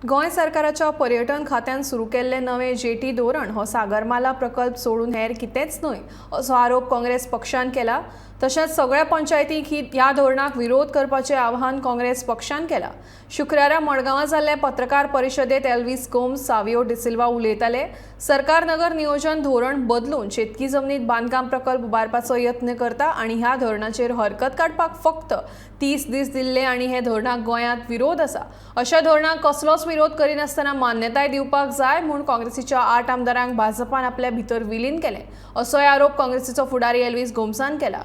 गोंय सरकाराच्या पर्यटन खात्यान सुरू केल्लें नवें जेटी धोरण हो सागरमाला प्रकल्प सोडून हेर कितेंच न्हय असो आरोप काँग्रेस पक्षान केला. तशेंच सगळ्या पंचायतींक ह्या धोरणाक विरोध करपाचें आवाहन काँग्रेस पक्षान केलां. शुक्रारा मडगांवां जाल्ले पत्रकार परिशदेंत एल्वीस गोम्स, सावियो डिसिल्वा उलयताले. सरकार नगर नियोजन धोरण बदलून शेतकी जमनीत बांदकाम प्रकल्प उबारपाचो यत्न करता आनी ह्या धोरणाचेर हरकत काडपाक फक्त 30 दीस दिल्ले आनी हे धोरणाक गोंयांत विरोध आसा. अशा धोरणाक कसलोच विरोध करिनासतना मान्यताय दिवपाक जाय म्हूण काँग्रेसीच्या 8 आमदारांक भाजपान आपल्या भितर विलीन केलें असोय आरोप काँग्रेसीचो फुडारी एल्वीस गोम्सान केला.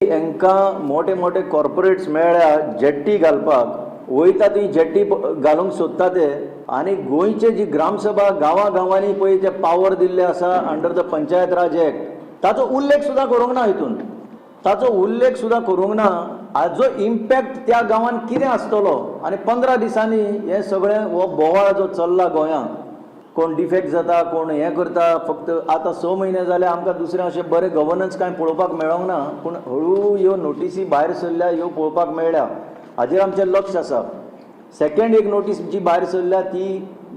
हांकां मोठे मोठे कॉर्पोरेट्स मेळ्ळ्या जेट्टी घालपाक वयता ती जेट्टी घालूंक सोदता ते. आनी गोंयचे जी ग्रामसभा गांवां गांवांनी पळय ते पावर दिल्ले आसा under the Panchayat Raj act, ताचो उल्लेख सुद्दां करूंक ना हितून, ताचो उल्लेख सुद्दां करूंक ना. हाजो इम्पॅक्ट त्या गांवान कितें आसतलो आनी 15 दिसांनी हें सगळें हो बोवाळ जो चल्ला गोंयांत, कोण डिफेक्ट जाता कोण हें करता, फक्त आतां 6 म्हयने जाले आमकां दुसरें अशें बरें गवर्नन्स कांय पळोवपाक मेळोंक ना, पूण हळू ह्यो नोटीसी भायर सरल्या ह्यो पळोवपाक मेळ्ळ्या, हाजेर आमचें लक्ष आसा. सेकेंड एक नोटीस जी भायर सरल्या ती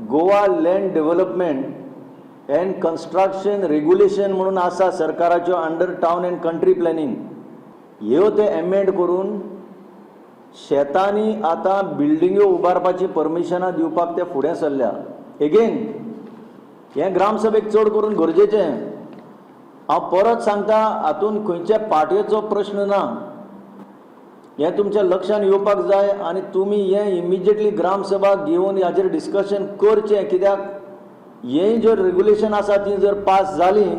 Goa land development and construction regulation म्हणून आसा सरकाराच्यो under town and country planning, ह्यो ते एमेंड करून शेतांनी आतां बिल्डिंग्यो उबारपाची परमिशनां दिवपाक ते फुडें सरल्या. एगेन हें ग्रामसभेक चड करून गरजेचें. हांव परत सांगता, हातूंत खंयच्या पार्टयेचो प्रश्न ना, हें तुमच्या लक्षान येवपाक जाय आनी तुमी हें इमिजिएटली ग्रामसभा घेवन हाजेर डिस्कशन करचें. कित्याक हें जर रेगुलेशन आसा ती जर पास जालीं